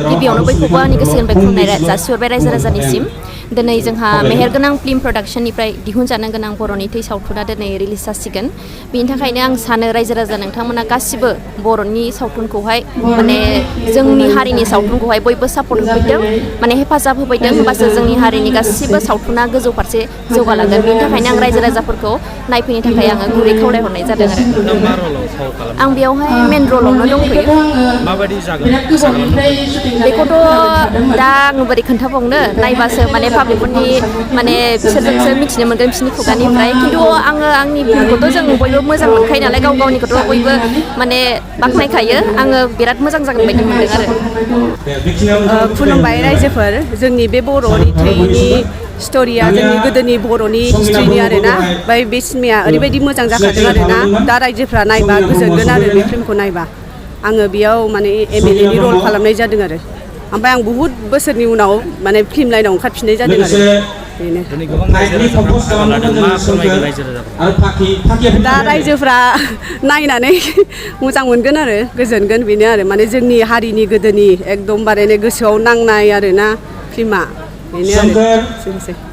गिबियावनो बयखौबो आंनि गोसो गोरबोनिफ्राय जासिहरबाय रायजो राजानिसिम दिनै जोंहा मेहेरगोनां फिल्म प्रडाक्शननिफ्राय दिहुनजानो गोनां बर'नि थै सावथुना दिनै रिलिज जासिगोन बेनि थाखायनो आं सानो रायजो राजा नोंथांमोना गासिबो बर'नि सावथुनखौहाय माने जोंनि हारिनि सावथुनखौहाय बयबो सापर्ट होफैदों माने हेफाजाब होफैदों होमबासो जोंनि हारिनि गासिबो सावथुना गोजौ फारसे जौगालांगोन बेनि थाखायनो आं रायजो राजाफोरखौ नायफैनो थाखाय आङो गुरै खावलायहरनाय जादों आरो आं बेयावहाय मेन रलावनो दंफैयो माबायदि जागोन बेखौथ' दा आङो बोरै खोन्थाबावनो नायबासो माने पाब्लिकफोरनि माने बिसोरजोंसो मिथिनो मोनगोन बिसोरनि खुगानिफ्राय खिन्थु आङो आंनि फिल्मखौथ' जों बयबो मोजां मोनखायो नालाय गाव गावनिखौथ' बयबो माने बाख्नायखायो आङो बिराद मोजां जागोन बायदि मोनदों आरो खुलुमबाय रायजोफोर जोंनि बे बर'नि थैनि स्ट'रिया जोंनि गोदोनि बर'नि हिस्ट्रिनि आरोना ओमफ्राय बे सिनेमाया ओरैबायदि मोजां जाखादों आरोना दा रायजोफ्रा नायबा गोजोनगोन आरो बे फिल्मखौ नायबा आङो बेयाव माने एमएलएनि रल खालामनाय जादों आरो ओमफ्राय आं बुहुत बोसोरनि उनाव माने फिल्म लाइनाव ओंखारफिननाय जादों आरो बेनो दा रायजोफ्रा नायनानै मोजां मोनगोन आरो गोजोनगोन बेनो आरो माने जोंनि हारिनि गोदोनि एकदमबारे गोसोआव नांनाय आरोना फिल्मा बेनो आरो